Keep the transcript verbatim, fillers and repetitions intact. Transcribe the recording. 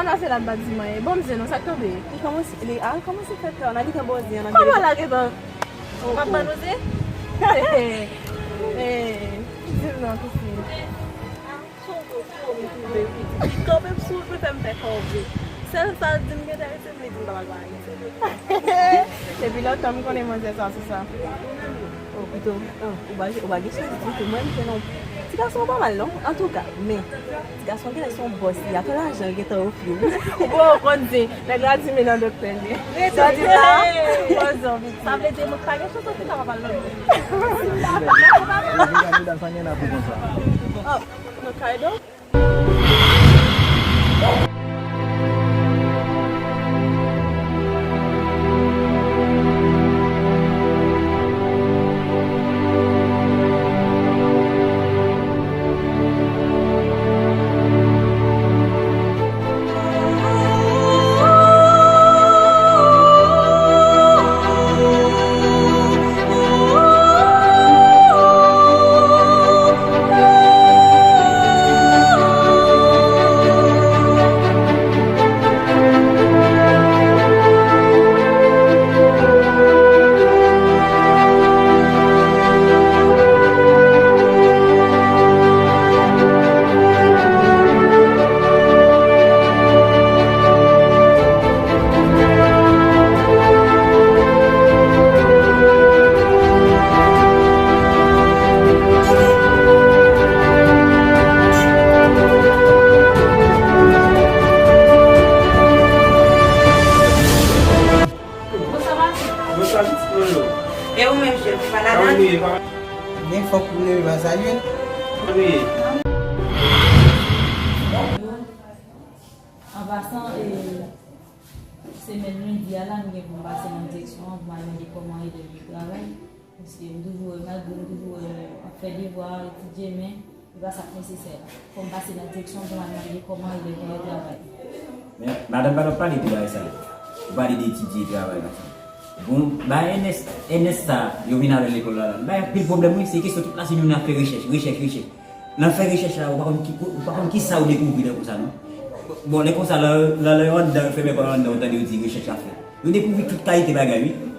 Ala se la bat di mwen, bon, m zen non, sa k tonbe? Li kòmanse, li al kòmanse fè kè, nan mitan bò zen an, nan Kòman la gentan? Ou p ap ban nou zen? Eh, di m non, kouzin. Son gwo fo m twouve, wi. Li kanpe m sou wout, li fè m fè kòve. Sèl sa l di m gentan rete, m li di m pa pral ba li. Depi lontan m konnen manzè sa se sa. Oh, pito, oh, ou pa, ou pa gen chans ditou. Mwen, m te nan ti gason pa mal, non? Antouka, men, ti gason genlè se yon bòs li, atò lajan l gentan ofri w. Ou bon, ou konn di, nèg la di men nan doktè li. Sa di la, pòz anvi. Sa vle di, mwen pa gen chans anpil, sa pa pral lòt. Medam, sa gen la pou konsa. Oh, nou kay do. Bonswa, Matik. Bonswa, pitit mwen yo. E ou menm, jèn, ou pa ladan? Kòman nou ye, papa? Byen, fòk ou leve pa salye. Kòman nou ye? An pasan, e, semèn lendi a la, m gen pou m pase nan direksyon an pou m al mande kòman elèv yo travay. Paske m toujou wè, malgre m toujou wè ap fè devwa, etidye, men e pa sa k nesesè la. Fò m pase nan direksyon pou m al mande kòman elèv yo travay. Men, madanm, pa t ap pale de bagay sa yo. Ou pale de etidye, travay, machin. Bon, bagay N S, N S sa, yo vin avè l lekòl la, la. Bagay anpil pwoblèm, wi, se kesyon tout lasemenn nou ap fè rechèch, rechèch, rechèch. Nan fè rechèch la, ou pa konn ki, ou pa konn ki sa ou dekouvri lè konsa, non. Bon, lè konsa, lè, lè, lè yo anndan, yo fèmen pòt anndan, ou tande yo di rechèch ap fèt. Yo dekouvri tout kalite bagay, wi.